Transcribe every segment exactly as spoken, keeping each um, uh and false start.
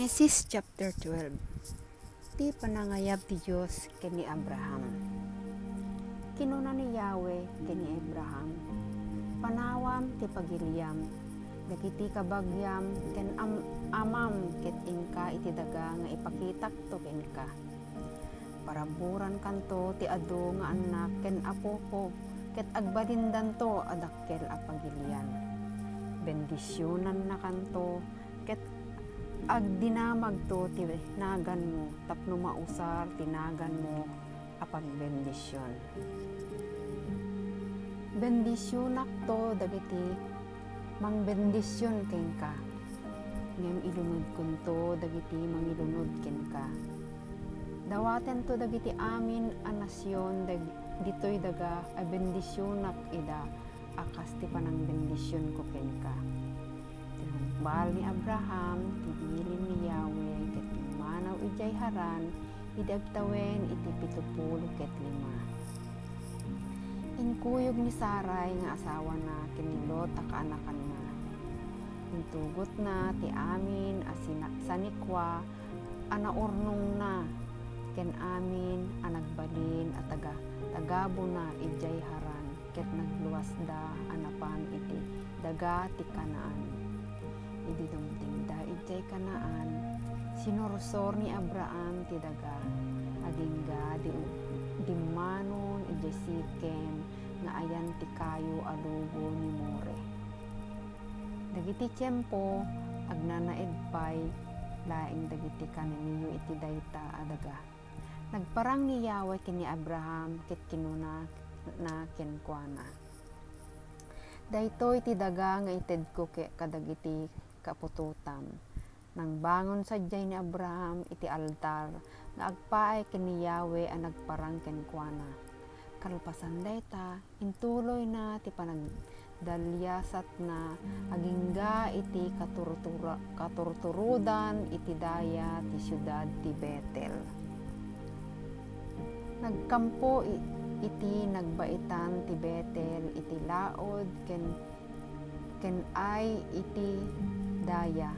Genesis chapter twelve. Ti panangayab ti Dios ken ni Abraham. Kinuna ni Yahweh ken ni Abraham, "Panawam ti pagiliam, dagiti kabagiam ken am-, amam ket inka iti daga nga ipakitakto kenka. Paraburankanto ti adu nga annak ken apoko, ket agbalindanto a dakkel a pagilian. Bendisionannakanto, ket agdinamagto ti naganmo tapno mausar ti naganmo a pagbendision. Bendisionakto dagiti mangbendision kenka, ngem ilunodkonto dagiti mangilunod kenka. Dawatento dagiti amin a nasion dag-, ditoy daga a bendisionak ida a kas ti panangbendisionko kenka." Tinungpal ni Abraham ti bilin ni Yahweh ket pimmanaw idiay Haran idi agtawen iti pitupulo ket lima. Inkuyog ni Sarai nga asawana ken ni Lot a kaanakanna. Intugotna ti amin a sina-, sanikua a naurnongna ken amin a nagbalin a taga-, tagabona idiay Haran, ket nagluasda a napan iti daga ti Canaan. Idi dumtengda idiay Canaan, sinursor ni Abraham ti daga, agingga di, dimmanon idiay Sikem nga ayan ti kayo a lugo ni More. Dagiti tiempo, agnanaed pay laeng dagiti Cananeo iti dayta a daga. Nagparang ni Yahweh ken ni Abraham ket kinunana kenkuana, "Daytoy ti daga nga itedko ke-, kadagiti kaputotam." Nangbangon sadiay ni Abraham iti altar nga agpaay ken ni Yahweh a nagparang kenkuana. Kalpasan dayta, intuloyna ti panagdaliasatna agingga iti katurtura-, katurturodan iti daya ti siudad ti Betel. Nagkampo i-, iti nagbaitan ti Betel iti laod ken ken ay iti daya.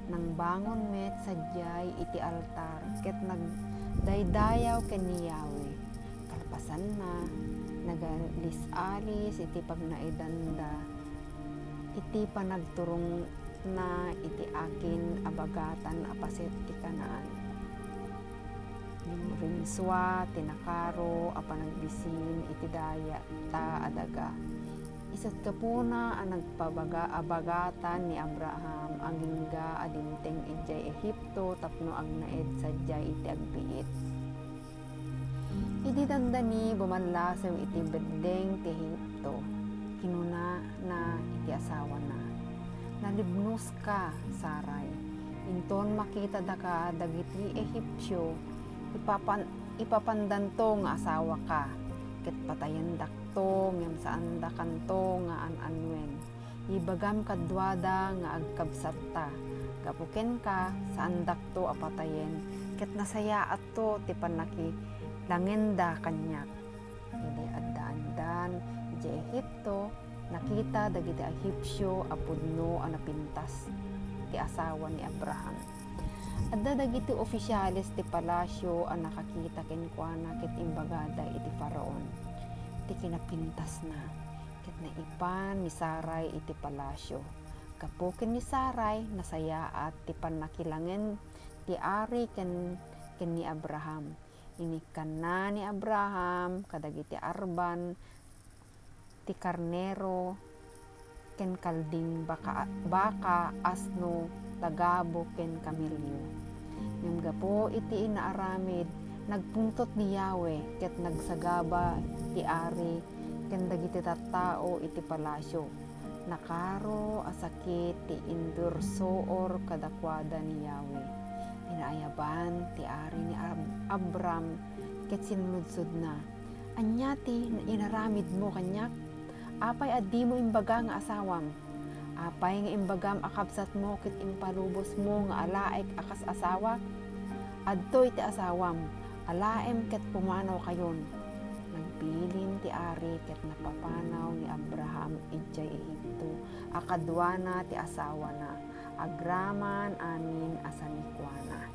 Nangbangon met sadiay iti altar ket nagdaydayaw ken ni Yahweh. Kalpasanna, nagalis-alis iti pagnaedanda iti panagturongna iti akin a bagatan a paset ti Canaan. Ngem rinsua ti nakaro a panagbisin iti dayta a daga. Isu't gapuna a nagpabaga a bagatan ni Abraham agingga a dimteng idiay Egipto tapno agnaed sadiay iti agbiit. Idi dandani bumallasew iti beddeng ti Egipto, kinunana iti asawana, "Nalibnoska, Sarai. Inton makitadaka dagiti Egipsio, ipapan-, ipapandanto nga asawaka, ket patayendak to ngem saandakanto nga an-anuen. Ibagam kaduada nga agkabsatta. Gapu kenka, saandakto a patayen, ket nasayaatto ti pannakilangenda kaniak." Idi addaandan idiay Egipto, nakita dagiti Egipsio a pudno a napintas ti asawa ni Abraham. Adda dagiti ofisiales ti palasio a nakakita kenkuana ket imbagada iti Faraon ti kinapintasna, ket naipan ni Sarai iti palasio. Gapu ken ni Sarai, nasayaat ti pannakilangen ti ari ken, ken ni Abraham. Inikkanna ni Abraham kadagiti arban ti karnero ken kalding baka, baka, asno, tagabu, ken kamelio. Ngem gapu iti inaaramid, nagpungtot ni Yahweh ket nagsagaba ti ari ken dagiti tattao iti palasio. Nakaro a sakit ti indursuor kadakuada ni Yahweh. Inaayaban ti ari ni Ab-, Abram ket sinnudsodna, "Ania ti inaramidmo kaniak? Apay a dimo imbaga nga asawam? Apay nga imbagam a kabsatmo ket impalubosmo nga alaek a kas asawak? Adtoy ti asawam, alaem ket pumanawkayon." Nagbilin ti ari ket napapanaw ni Abraham idiay Egipto a kaduana ti asawana. agraman amin a sanikuana.